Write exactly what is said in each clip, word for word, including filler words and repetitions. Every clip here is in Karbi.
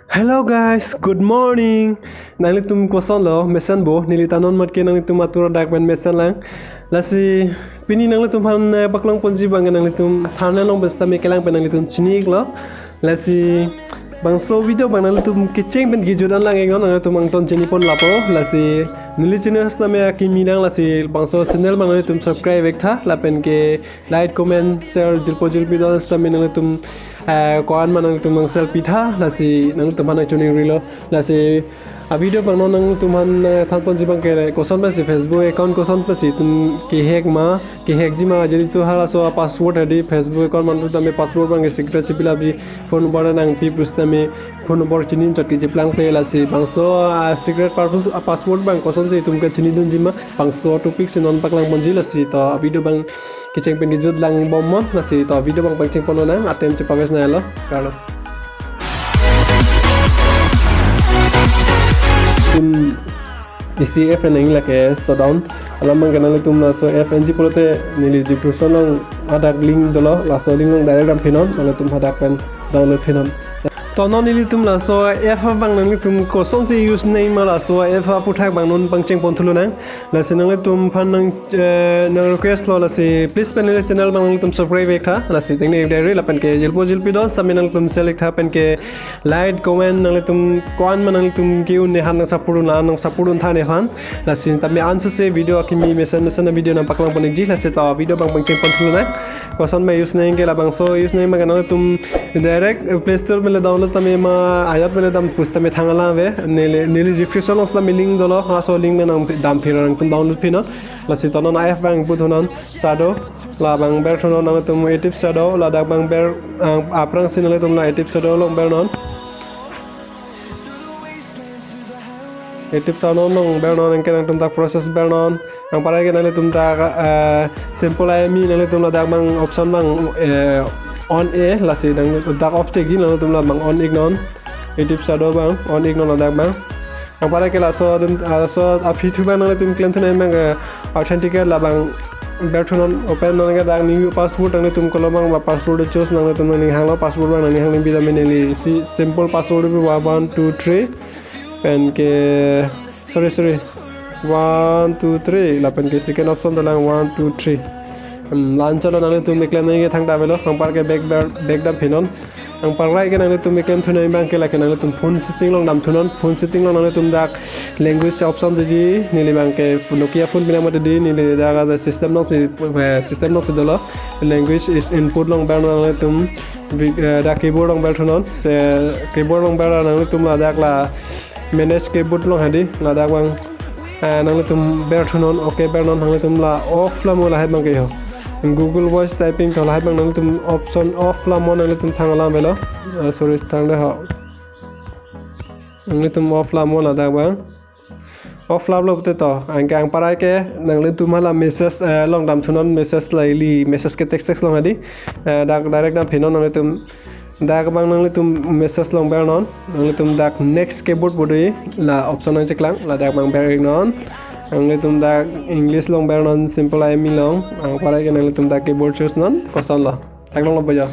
Hello guys, good morning. Nanglitum kosonlo, mesenbo? Neli ta non matke nanglitum atur adak pen mesen lang. Lasi pini nanglitum aphan, eh, paklangponji abang nanglitum thumbnail along pen sitame kelang pen nanglitum chini-iklo. Lasi bangso video abang nanglitum kecheng pen kejut an lang-iknon, nanglitum angton chinipon lapo. Lasi neli channel sitame akimi lang, lasi bangso channel abang nanglitum subscribe-ik tha, lapen ke like, comment, share, jirpo jirpi do-an sitame nanglitum, eh, ko-an ma nanglitum nang-share pitha, lasi nanglitum aphan nang choningri-iklo. Lasi a video abang non nanglitum aphan, eh, thanponji abang ke koson pensi Facebook account koson pensi itum ke-hack ma, ke-hackji ma, jadi itum halaso a-password hadi, Facebook account mantu tame password abang ke secret chipilapji, phone number nangpi pusitame phone number chini chot ke chiplangple. Lasi bangso, ah, secret purpose, ah, password abang kosonsi itum ke chinidunji ma, bangso topic si non paklangponji. Lasi to video abang kecheng pen kejut lang bomnon, lasi to video abang pangchengponlonang, atem chepaves nanglo, kardom. Itum isi app nangji lake Shutdown. Alam abang ke nanglitum laso app enji pulote neli description along hadak link dolo, laso link along direct damphinon, nanglitum hadak pen download phinon. To non nelitum laso app abang nanglitum kosonsi use nangji ma, laso app aphuthak abang non pangchengpon thulonang. Lasi nanglitum aphan nang, eh, nang request lo, lasi please pen neli channel abang nanglitum subscribe-ik tha. Lasi tengne diary lapen ke jirpo jirpi do-an sitame nanglitum share-ik tha, pen ke like, comment, nanglitum ko-an ma nanglitum ke-un nephan nang-support-un, la nang-support-un tha nephan. Lasi tame ansose video akimi mesen mesen a-video nang paklangpon-ikji. Lasi to video abang pangchengpon thulonang. Koson ma use nangji ke, labangso use nangji ma ke nanglitum direct, eh, Play Store pen le download tame ma, ajat pen le dam pusitame thang alam ave. Neli, neli description along sitame link dolo, laso link pen nang damphi nanglitum download phinon. Lasi to non app abang pu thunon, Shutdown. Labang berthunon nanglitum Active Shutdown, ladak abang ber, ah, aphrangsi nanglitum la Active Shutdown along bernon. Active Shutdown along bernon, anke nangtum dak process bernon. Anpar ke nanglitum dak, eh, simple I M E nanglitum ladak abang option abang, eh, on-e, lasi nang dak off chekji, nanglitum labang on-iknon. Active Shutdown abang on-iknon ladak abang. Anpar ke laso atum, laso aphi thu abang nanglitum klemthu nangji abang ke authenticate, labang berthunon, open non, ke dak new password nanglitum kolom abang ba password choose nanglitum nangning hanglo, password abang nangning hang, neli bida me neli isi simple password pu one two three. Pen ke, sorry, sorry, one two three, lapen ke second option dolang one two three. Hmm, la-anchot lo, nanglitum keklem nangji ke thangta avelo, anpar ke back ber, back damphinon. Anpar rai ke nanglitum keklemthu nangji abang ke lake nanglitum phone setting along damthunon. Phone setting along nanglitum dak language option doji, neli abang ke Nokia phone pen mate di, neli dak ada system alongsi, eh, system alongsi dolo. Language is input along bernon nanglitum, eh, dak keyboard along berthunon. Se keyboard along ber nanglitum ladak la manage keyboard along hadi, ladak abang, eh, nanglitum berthunon, okay bernon, nanglitum la off la mo lahai abang ke ho. Google Voice Typing tho lahai abang nanglitum option off la mo nanglitum thang alam avelo. Eh, sorry, thangde ho. Nanglitum off la mo ladak abang. Off laplo pute to, anke anpar ke nanglitum hala message, eh, along damthunon, message la ili, message ke text, text along hadi. Eh, dak direct damphinon nanglitum. Dak abang nanglitum message along bernon, nanglitum dak next keyboard pu do, la option nangcheklang, ladak abang ber-iknon. Nanglitum dak English along bernon, simple I M E along, anpar ke nanglitum dak keyboard choose non, kosonlo. Theklonglo boya.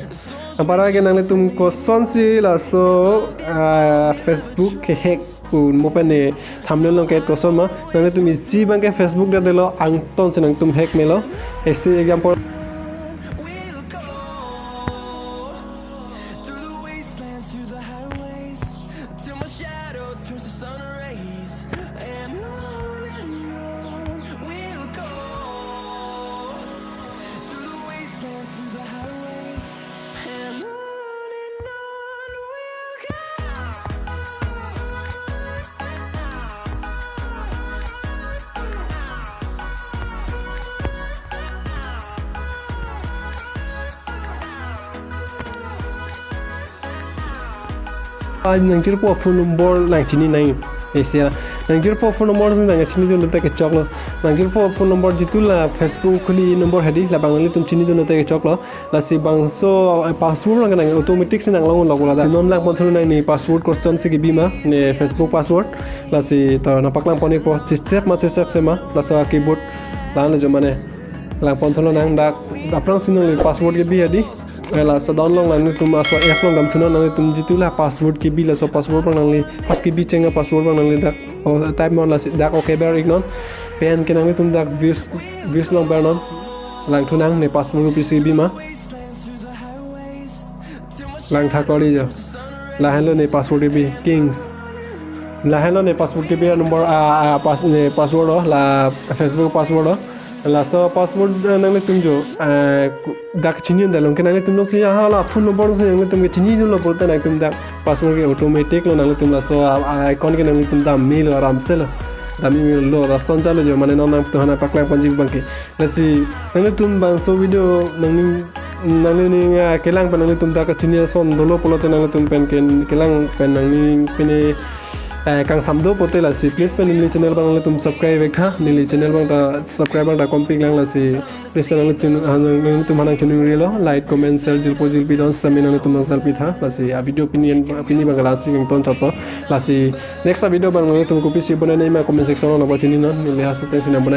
Anpar ke nanglitum kosonsi laso, ah, Facebook ke-hack pu mo pen ne thumbnail along ke koson ma, nanglitum isi abang ke Facebook dak dolo, angtonsi nangtum hack melo. Isi example. Ah, nangchirpo phone number nangchini nang isi. Nangchirpo phone number nangchinidun te kechoklo. Nangchirpo phone number jitu la Facebook khuli number hadi, labang nanglitum chinidun te kechoklo. Lasi bangso, eh, password abang nang automatic si nanglong lok la da. Si non langpon thulonang ne password kosonsi kebi ma, ne Facebook password. Lasi to nangpaklangpon-ikpo, si step ma si step se ma, laso keyboard. La-an le jo mane. Langpon thulonang dak, aphrangsi nangli password kebi hadi. Eh, laso download nanglitum laso app along damthunon, nanglitum jitu la password kebi, laso password abang nangli, pas kebi cheng a password abang nangli dak, oh, type non lasi dak okay ber iknon. Pen ke nanglitum dak views, views along bernon. Langthunang ne password kopisi kebi ma. Langtha kori jo. Lahenlo ne password kebi, Kings. Lahenlo ne password kebi a number, a, a, pass, ne password lo, la Facebook password lo. Laso password, eh, nanglitum jo, eh, ku-, dak chini dalong ke nanglitum no si aha la phone number si nanglitum ke chinilo pulote nanglitum dak password ke automatic lo, nanglitum laso a, a icon ke nanglitum dam melo aram se lo. Dam melo lason chalo jo, mane non nangtumphan paklang ponji abang ke. Lasi nanglitum bangso video nangning, nangning, ah, kelang pen nanglitum dak kachini ason dolo pulote nanglitum pen ke kelang pen nangning pine, eh, kangsam do pulote lasi please pen neli channel abang nanglitum subscribe vektha, neli channel abang ta subscribe abang ta kompik lang lasi please pen nanglitum, ah, nanglitum aphan nangchiningrilo, like, comment, share, jirpo jirpi don sami nanglitum nangsalpi tha. Lasi a video pini, pini abang lasi kangton chotpo. Lasi next a video abang nanglitum kopisi bonai ma comment section along pachininon, neli haso ten sinam bonai.